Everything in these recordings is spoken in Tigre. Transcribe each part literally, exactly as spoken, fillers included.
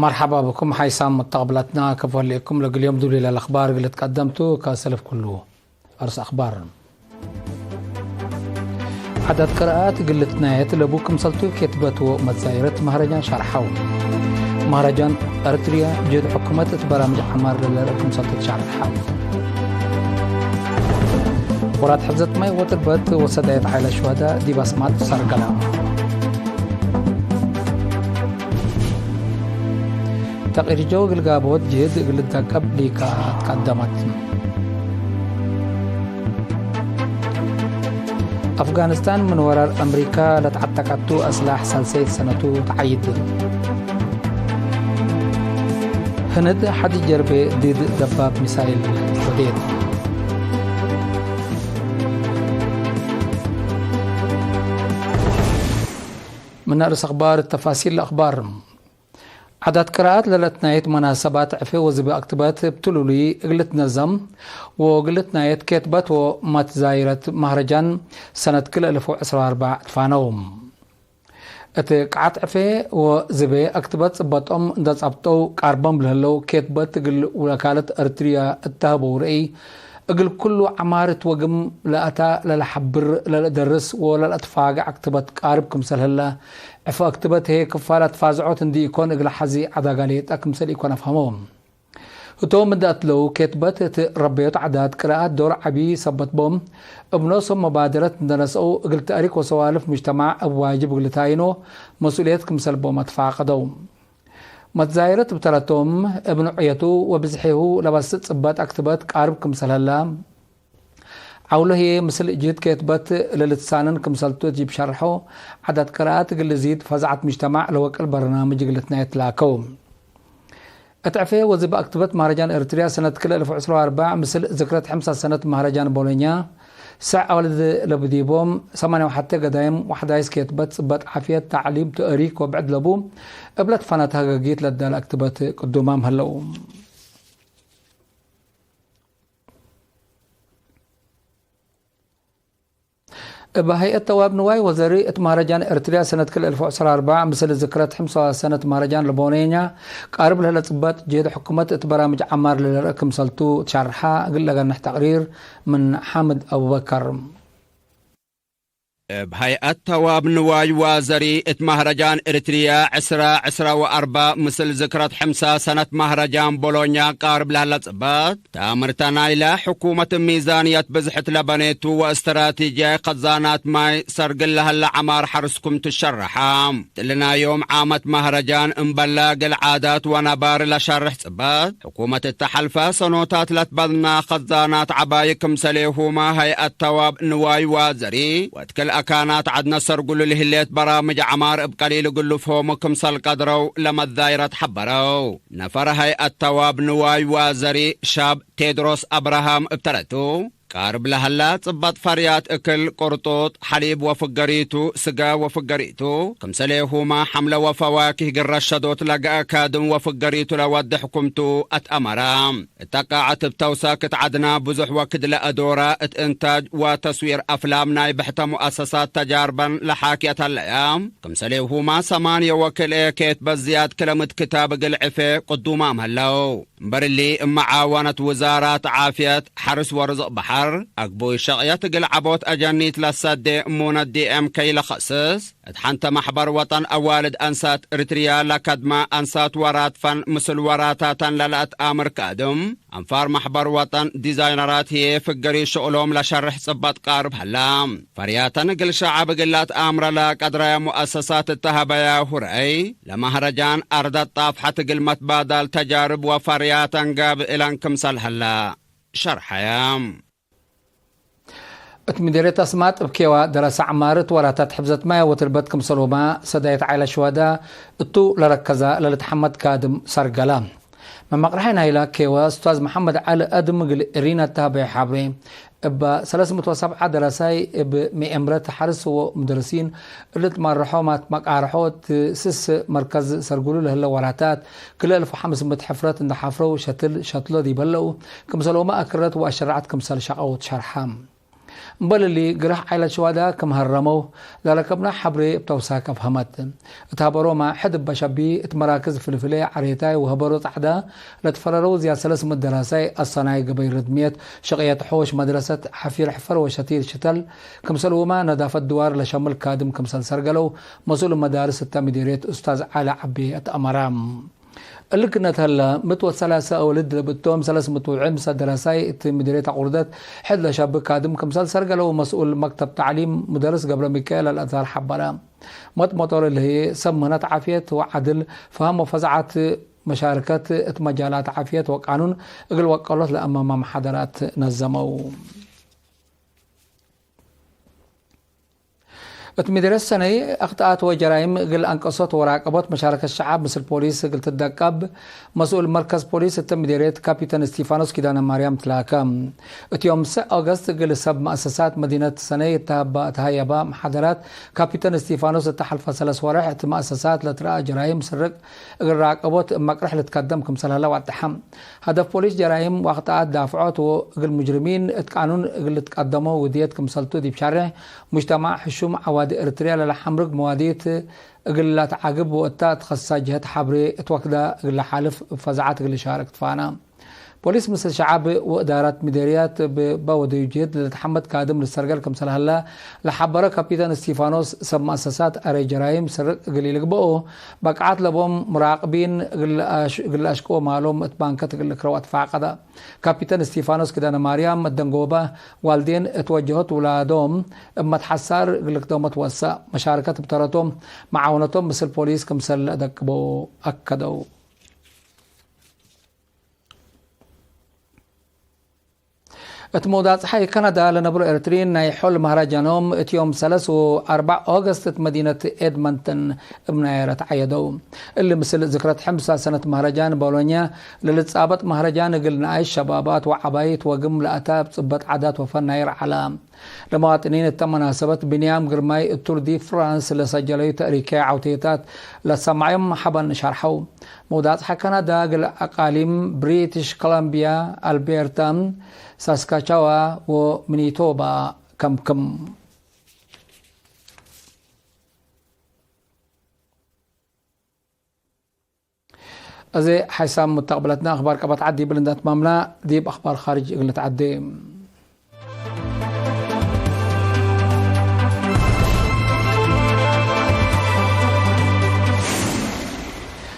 መርሐባ ብኩም ሓይሳም መተቅብላትና፣ ከፎ ህሌኩም ለግል ዮም ዱሊለ ለአኽባር እግል ትቀደምቱ። ከሰልፍ ኩሉ አርስ አኽባር። ዐዳት ቅርአት እግል ልትናየት ለቡ ክምሰልቱ ኬትበት ወመትዛይረት መህረጃን ሸርሐው። መህረጃን ኤረትርያ ጅህድ ሕኩመት እት በራምጅ ዐማር ለለርአ ክምሰልቱ ትሸርሐ። ወራት ሕፍዘት ማይ ወትርበት ወሰዳየት ዓይለ ሹሀዳ ዲብ አስማጥ ሰርገላ። ተቅሪር ጀው እግል ጋብኦት ጅህድ እግል ልትደቀብ ሊካ ትቀደመት። አፍጋኒስታን ምን ወራር አምሪካ ለተዐተቀቱ አስላሕ ሳልሰይት ሰነቱ ተዐይድ። ህንድ ሐዲስ ጀርቤ ዲድ ደባብ ሚሳይል ወዴት። ምን አርእስ አኽባር ተፋሲል አኽባር። ዐዳት ቅርአት ለለትናየት መናሰባት ዕፌ ወዝቤ አክትበት እብ ትሉሉይ እግል ልትነዘም ወእግል ልትናየት ኬትበት ወመትዛይረት መህረጃን ሰነት ክልኤ እልፍ ወዕስራ ወአርበዕ ትፋነው። እት ቃዐት ዕፌ ወዝቤ አክትበት ጽበጦም እንደ ጸብጠው ቃርቦም ለህለው ኬትበት እግል ወካለት ኤረትርያ እተሀበው ርእይ እግል ኩሉ ዐማር እት ወግም ለአታ ለለሐብር ለለደርስ ወለለአትፋገዕ አክትበት ቃርብ ክምሰል ህለ፣ ዕፌ አክትበት ህዬ ክፋል አትፋዝዖት እንዲ ኢኮን እግል ሐዚ ዐዳጋ ሌጠ ክምሰል ኢኮን አፍሀመው። ህቶም እንደ አትለው ኬትበት እት ረበዮት ዐዳት ቅርአት ዶር ዐቢ ሰበት ቦም፣ እብ ኖሶም መባደረት እንደ ነስአው እግል ተእሪክ ወሰዋልፍ ሙጅተማዕ እብ ዋጅብ እግል ታይኖ መስኡልየት ክምሰል ቦም አትፋቀደው። መትዛይረት እብ ተረቶም እብ ኖዕየቱ ወብዝሒሁ ለበስጥ ጽበጥ አክትበት ቃርብ ክምሰል ህለ፣ ዐውሎ ህዬ ምስል ጅህድ ኬትበት ለልትሳንን ክምሰልቱ ዲብ ሸርሖ፣ ዐዳት ቅርአት እግል ልዚድ ፈዛዐት ሙጅተማዕ ለወቅል በርናምጅ እግል ልትናየት ላከው። እት ዕፌ ወዝቤ አክትበት መህረጃን ኤረትርያ ሰነት ክልኤ እልፍ ወዕስራ ወአርበዕ ምስል ዝክረት ሕምሳ ሰነት መህረጃን ቦሎኛ፣ ሰዕ አዋልድ ለብዲቦም ሰማንያ ወሐቴ ገዳይም ወሐዳይስ ኬትበት ጽበጥ ዓፍየት፣ ተዕሊም፣ ተእሪክ ወብዕድ ለቡ እብ ለትፈነተ ሀገጊት ለዳለ አክትበት ቅዱማም ህለው። እብ ሀይአት ተዋብ ንዋይ ወዘሪ እት መህረጃን ኤረትርያ ሰነት ክልኤ እልፍ ወዕስራ ወአርበዕ ምስል ዝክረት ሕምሳ ሰነት መህረጃን ለቦሎኛ ቃርብ ለህለ ጽበጥ ጅህድ ሕኩመት እት በራምጅ ዐማር ለለርአ ክምሰልቱ ትሸርሐ እግል ለገንሕ ተቅሪር ምን ሓምድ አቡበከር። እብ ሀይአት ተዋብ ንዋይ ወዘሪ እት መህረጃን ኤረትርያ ዕስራ ዕስራ ወአርበዕ ምስል ዝክረት ሕምሳ ሰነት መህረጃን ቦሎኛ ቃርብ ለህለ ጽበጥ፣ ተአምርተ ናይለ ሕኩመት ሚዛንየት ብዝሕት ለበኔቱ ወእስትራቲጅያይ ከዛናት ማይ ሰርግል ለህለ ዐማር ሐርስኩም ትሸረሐ። እትሊ ናይ ዮም ዓመት መህረጃን እምበለ እግል ዓዳት ወነባር ለሸርሕ ጽበጥ፣ ሕኩመት እተ ሐልፈ ሰኖታት ለትበንና ከዛናት ዐባይ ክምሰሌሁመ ሀይአት ተዋብ ንዋይ ወዘሪ ወእት ክል አካናት ዐድነ ሰርጉሉ ለህሌት በራምጅ ዐማር እብ ቀሊል እግል ልፍሆሙ ክምሰል ቀድረው ለመዛይረት ሐበረው። ነፈር ሀይአት ተዋብ ንዋይ ወዘሪ ሻብ ቴድሮስ አብርሃም እብ ተረቱ፣ ቃርብ ለሀላ ጽበጥ ፈርያት እክል፣ ቅርጡጥ፣ ሐሊብ ወፍገሪቱ፣ ስገ ወፍገሪቱ፣ ክምሰሌሁመ ሐምለ ወፈዋኪህ ግረ ሸዶት ለገአ ካድም ወፍገሪቱ ለወዴ ሕኩምቱ አትአመረ። እተ ቃዐት እብ ተውሳክ እት ዐድና ብዙሕ ወክድ ለአዶረ እት እንታጅ ወተስዊር አፍላም ናይ ብሕተ ሙአሰሳት ተጃርበን ለሓክየት ሀለያ። ክምሰሌሁመ ሰማንየ ወክልኤ ኬትበት ዝያድ ክለ ምት ክታብ እግል ዕፌ ቅዱማም ሀለው። እምበር እሊ፣ እብ መዓወነት ውዛራት ዓፍየት፣ ሐርስ ወርዝቅ በሐር፣ አግቡይ ሸቅየት እግል ዐቦት አጀኒት ለሰዴ ሙነት ዲ ኤም ከይ ለከስስ፣ እት ሐንተ መሕበር ወጠን አዋልድ አንሳት እርትርያ ለከድመ አንሳት ወራት ፈን ምስል ወራታተን ለለአትአምር ካድም፣ አንፋር መሕበር ወጠን ዲዛይነራት ህዬ ፍገሪ ሽቅሎም ለሸርሕ ጽበጥ ቃርብ ሀላ። ፈርያተን እግል ሸዐብ እግል ለአትአምረ ለቀድረየ ሙአሰሳት እተ ሀበያሁ ረአይ፣ ለመህረጃን አርደት ጣፍሐት እግል መትባዳል ተጃርብ ወፈርያተን ጋብእ እለን ክምሰል ሀላ ሸርሐየ። እት ምዴርየት አስማጥ እብ ኬዋ ደረሰ ዐማርት ወራታት ሕፍዘት ማይ ወትርበት ክምሰልሁመ ሰዳየት ዓይለ ሽዋዳ እቱ ለረከዛ ለልትሐመድ ካድም ሰርገላ። መመቅርሐይ ናይላ ኬወ እስታዝ መሐመድ ዐሊ አድም እግል እሪና ተሀበየ ሐብሬ፣ እበ ሰለስ ምእት ወሰብዓ ደረሳይ እብ ምኤምረት ሐርስ ወሙደርሲን እሊ ትመርሖ መቃርሖ እት ስስ መርከዝ ሰርጉሉ ለህለ ወራታት፣ ክልኤ እልፍ ወሐምስ ምእት ሕፍረት እንደ ሐፍረው ሸትል ሸትሎ ዲብ ህለው፣ ክምሰልሁመ አክረት ወአሸረዐት ክምሰል ሸቀው ትሸርሐ። እምበል እሊ፣ ግረህ ዓይለት ሸዋዳ ክም ሀረመው ለረከብነ ሐብሬ እብ ተውሳክ አፍሀመት። እት ሀበሮመ፣ ሕድ እበ ሸቢ እት መራክዝ ፍልፍሌ፣ ዐሬታይ ወሀበሮ ጸዕዳ ለትፈረረው ዝያድ ሰለስ ምእት ደራሳይ፣ አሰናይ፣ ገበይ ርድምየት፣ ሽቅየት ሖሽ፣ መድረሰት፣ ሐፊር ሕፈር ወሸቲት ሽተል፣ ክምሰልሁመ ነዳፈት ድዋር ለሸምል ካድም ክምሰል ሰርገለው መስኡል መዳርስ እተ ምዲርየት ኡስታዝ ዐሊ ዐቤ እት አመረ። እሊ ክነት ሀለ፣ ምእት ወሰላሰ አወልድ ለብቶም ሰለስ ምእት ወዕምሰ ደራሳይ እት ምዲርየት አቁርደት፣ ሕድ ለሸብ ካድም ክምሰል ሰርገለው መስኡል መክተብ ተዕሊም ሙደርስ ገብረሚካኤል አልአዛር ሐበረ። መጥመጦር እሊ ህዬ፣ ሰብ ምህነት ዓፍየት ወዐድል፣ ፈሀም ወፈዛዐት መሻርከት እት መጃላት ዓፍየት ወቃኑን እግል ወቀሎት ለአመመ መሓደራት ነዘመው። እት ምድርየት ሰነይ፣ አክጠኣት ወጀራይም እግል አንቀሶት ወራቀቦት መሻረከት ሸዓብ ምስል ፖሊስ እግል ትደቀብ፣ መስኡል መርከዝ ፖሊስ እተ ምድርየት ካፒተን እስቲፋኖስ ኪዳነ ማርያም ትላከ። እት ዮም ሰዕ ኦገስት እግል ሰብ መአሰሳት መዲነት ሰነይ እተ ሀባ-፣ እተ ሀየባ መሓደራት፣ ካፒተን እስቲፋኖስ እተ ሐልፈ ሰለስ ወርሕ እት መአሰሳት ለትረአ ጀራይም ስርቅ እግል ራቀቦት እብ መቅርሕ ልትከደም ክምሰል ሀለ ዋድሐ። ሀደፍ ፖሊስ ጀራይም ወአክጠኣት ዳፍዖት ወእግል ሙጅርሚን እት ቃኑን እግል ልትቀደሞ ውድየት ክምሰልቱ ዲብ ሻሬዕ ሙጅተማዕ ሕሹም ዐዋዲ ኤረትርያ ለለሐምርግ መዋዲት እግል ለአትዓግብ ወእታ እት ከሳ ጀህት ሐብሬ እት ወክዳ እግል ለሓልፍ እብ ፈዛዐት እግል ልሻርክ ትፋና። ፖሊስ ምስል ሸዐብ ወእዳራት ምዴርያት እበ ወደዩ ጀህድ ለልትሐመድ ካድም ልትሰርገል ክምሰል ሀላ ለሐበረ ካፒተን እስቲፋኖስ፣ ሰብ መአሰሳት አረይ ጀራይም ስርቅ እግል ኢልግበኦ በቅዓት ለቦም ሙራቅቢን እግል ለአሽ-፣ እግል ለአሽቅዎ ማሎም እት ባንከት እግል ልክረው አትፋቀደ። ካፒተን እስቲፋኖስ ኪዳነ ማርያም መደንጎበ፣ ዋልዴን እት ወጀሆት ውላዶም እብ መትሐሳር እግል ልክደሞ ትወሰእ። መሻርከት እብ ተረቶም መዓውነቶም ምስል ፖሊስ ክምሰል ለአደቅበው አከደው። እት መውዳጽ ጸሓይ ከነዳ ለነብሮ ኤረትርዪን ናይ ሖል መህረጃኖም እት ዮም ሰለስ ወአርበዕ ኦገስት እት መዲነት ኤድመንተን እብ ናየረ ተዐየደው። እሊ ምስል ዝክረት ሕምሳ ሰነት መህረጃን ቦሎኛ ለልትጻበጥ መህረጃን እግል ነኣይሽ ሸባባት ወዐባይት ወግም ለአታ እብ ጽበጥ ዓዳት ወፈን ናይር ዐላ። ለመዋጥኒን እተ መናሰበት ብንያም ግርማይ እት ቱር ዲ ፍራንስ ለሰጀለዩ ተእሪካይ ዐውቴታት ለሰማዕዮም ሐበን ሸርሐው። መውዳጽ ሐ ከናዳ እግል አቃሊም ብሪትሽ ኮሎምቢያ፣ አልቤርታ፣ ሳስካቻዋ ወሚኒቶባ ከምክም። አዜ ሓይሳም ሙተቅብለትነ አኽባር ቀበት ዐድ ዲብል እንደ አትማምና፣ ዲብ አኽባር ኻርጅ እግል ንትዐዴ።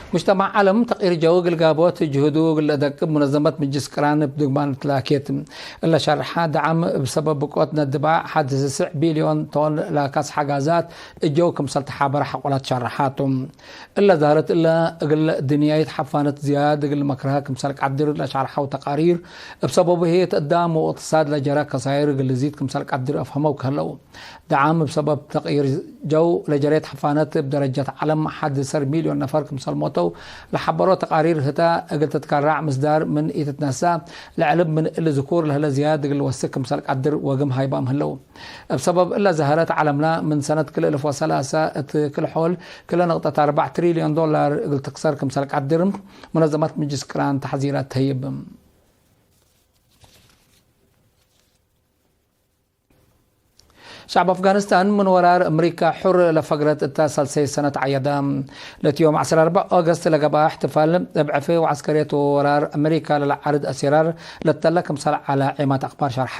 ሙጅተማዕ ዓለም ተቅይር ጀው እግል ጋቦት ጅሁዱ እግል ለአደቅብ ሙነዘመት ምጅልስ ቅራን እብ ድግማን ትላኬት። እለ ሸርሐ፣ ደዓም እብ ሰበብ ብቆት ነድባዕ ሐድ ስስዕ ቢልዮን ቶን ለካስሐ ጋዛት እጀው ክምሰል ተሓበረ ሐቆላት ሸርሐ ቱ። እለ ዛህረት እለ እግል ድንያይት ሐፋነት ዝያድ እግል መክርሃ ክምሰል ቀድር ለሸርሐው ተቃሪር፣ እብ ሰበቡ ህዬ እት እዳም ወእቅትሳድ ለጀረ ከሳይር እግል ልዚድ ክምሰል ቀድር አፍሀመው ከህለው። ደዓም እብ ሰበብ ተቅይር ጀው ለጀሬት ሐፋነት እብ ደረጀት ዐለም ሐድ ሰር ሚልዮን ነፈር ክምሰል ሞተው ለሐበሮ ተቃሪር ህተ፣ እግል ትትከራዕ ምስዳር ምን ኢትትነሳ፣ ለዐልብ ምን እሊ ዝኩር ለህለ ዝያድ እግል ልወስክ ክምሰል ቀድር ወግም ሃይባም ህለው። እብ ሰበብ እለ ዛህረት፣ ዐለምና ምን ሰነት ክልኤ እልፍ ወሰላሰ እት ክል-ሖል ክልኤ ንቅጠት አርበዕ ትሪልዮን ዶላር እግል ትክሰር ክምሰል ቀድር፣ ሙነዘመት ምጅልስ ቅራን ተሕዚራት ተህይብ። ሸዕብ አፍጋኒስታን ምን ወራር አምሪካ ሑር ለፈግረት እተ ሳልሰይ ሰነት ዐየደ። ለእቲ ዮም ዐስር ወአርበዕ ኦገስት ለገብአ እሕትፋል፣ እብ ዕፌ ወዐስከርየት ወወራር አምሪካ ለለዓርድ አሴራር ለተለ ክምሰል ዐለ ዔማት አክባር ሸርሐ።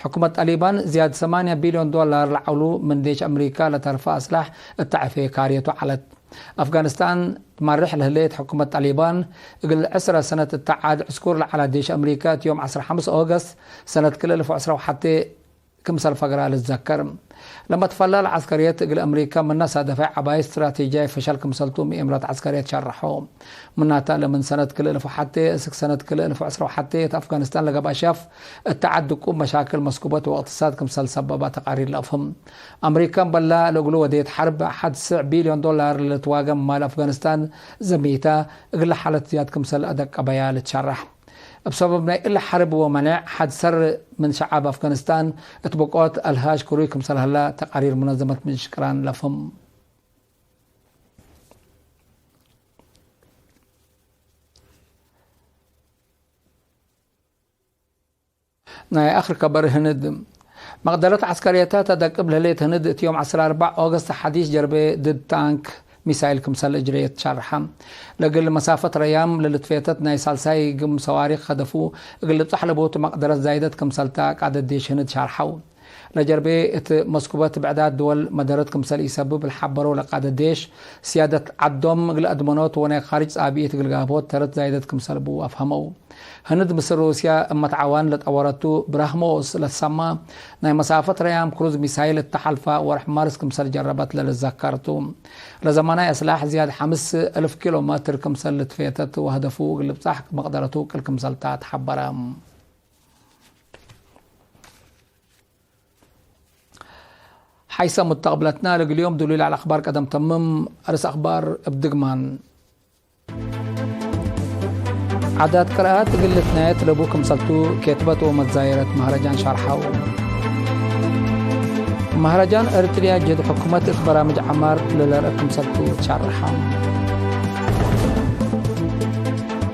ሕኩመት ጣሊባን ዝያድ ሰማንያ ቢልዮን ዶላር ለዐሉ ምን ዴሽ አምሪካ ለተርፈ አስላሕ እተ ዕፌ ካርየቱ ዐለት። አፍጋኒስታን ትመሬሕ ለህሌት ሕኩመት ጣሊባን፣ እግል ዕስረ ሰነት እተ ዐድ ዕስኩር ለዐለ ዴሽ አምሪካ፣ እት ዮም ዐስር ወሐምስ ኦገስት ሰነት ክልኤ እልፍ ወዕስረ ወሐቴ ክምሰል ፈግራ ልትዘከር። ለመትፈላ ለዐስከርየት እግል አምሪካ ምነ ሳደፋይ ዐባይ ስትራቴጂያይ ፈሸል ክምሰልቱ ምኤምራት ዐስከርየት ሸርሐው። ምናተ ለምን ሰነት ክልኤ እልፍ ወሐቴ እስክ ሰነት ክልኤ እልፍ ወዕስረ ወሐቴ እት አፍጋኒስታን ለገብአ ሸፍ፣ እተ ዐድ ድቁብ መሻክል መስኩበት ወእቅትሳድ ክምሰል ሰበባ ተቃሪር ለአፍህም። አምሪካን በላ ለእግሉ ወዴት ሐርብ ሐድ ስዕ ቢልዮን ዶላር ለልትዋገም ማል አፍጋኒስታን ዘሚተ እግለ ሓለት ዝያድ ክምሰል አደቀበያ ልትሸረሕ። እብ ሰበብ ናይ እለ ሐርብ ወመኔዕ ሐድ ሰር ምን ሸዓብ አፍጋኒስታን እት ብቆት አልሃሽ ክሩይ ክምሰል ሀላ ተቃሪር ሙነዘመት ምጅልስ ቅራን ለፍህም። ናይ አክር ከበር ህንድ። መቅደረት ዐስከርየተ ተደቅብ ለህሌት ህንድ እት ዮም ዐስር አርበዕ ኦገስት ሐዲስ ጀርቤ ድድ ታንክ ሚሳይል ክምሰል እጅርየት ሻርሐ። ለእግል መሳፈት ረያም ለልትፌተት ናይ ሳልሳይ ግም ሰዋሪክ ከደፉ እግል ልብጻሕ ለቦቱ መቅደረት ዛይደት ክምሰልታ ቃደት ዴሽ ህንድ ሻርሐው። ለጀርቤ እት መስኩበት ብዕዳት ድወል መደረት ክምሰል ኢሰብብ ለሐበረው ለቃደት ዴሽ፣ ስያደት ዐዶም እግል አድመኖት ወናይ ካርጅ ጻብኢት እግል ጋብኦት ተረት ዛይደት ክምሰል ቡ አፍሀመው። ህንድ ምስል ሩስያ እመ ተዓዋን ለጠወረቱ ብራህሞስ ለትሰማ ናይ መሳፈት ረያም ክሩዝ ሚሳይል እተ ሐልፈ ወርሕ ማርስ ክምሰል ጀረበት ለልዘከር ቱ። ለዘመናይ አስላሕ ዝያድ ሐምስ እልፍ ኪሎ ሜትር ክምሰል ልትፌተት ወሀደፉ እግል ልብጻሕ መቅደረቱ ቅል ክምሰልታ ተሐበረ። ሐይሰ ሙተቅብለትና ለእግል ዮም ዱሉይ ለዐለ አክባር ቀደም ተምም። አርስ አክባር እብ ድግማን። ዓዳት ቅርአት እግል ልትናየት ለቡ ክምሰልቱ ኬትበት ወመትዛየረት መህረጃን ሸርሐው። መህረጃን ኤረትርያ ጅህድ ሕኩመት እት በራምጅ ዐማር ለለርአ ክምሰልቱ ትሸርሐ።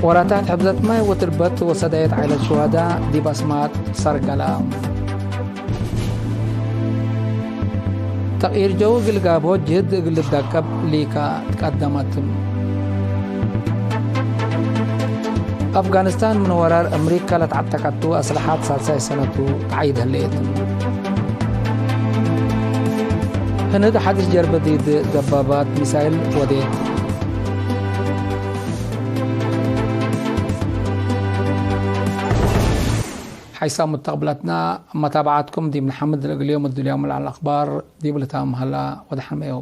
ወራታት ሕፍዘት ማይ ወትርበት ወሰዳየት ዓይለት ሹሀዳ ዲብ አስማጥ ሰርገላ። ተቅይር ጀው እግል ጋብሆ ጅህድ እግል ልዳቀብ ሊካ ትቀደመት። አፍጋኒስታን ምን ወራር አምሪካ ለተዐተቀቱ አስለሐት ሳልሳይ ሰነቱ ተዓይድ ህሌት። ህንድ ሐዲስ ጀርበ ዲድ ደባባት ሚሳይል ወዴት። ሐይሳም ሙተቅብለትና መታብዓትኩም ዲብ ነሐምድ። ለእግል ዮም እድልዮም ለዐለ አክባር ዲብ ልታም ሀላ ወደሐመየው።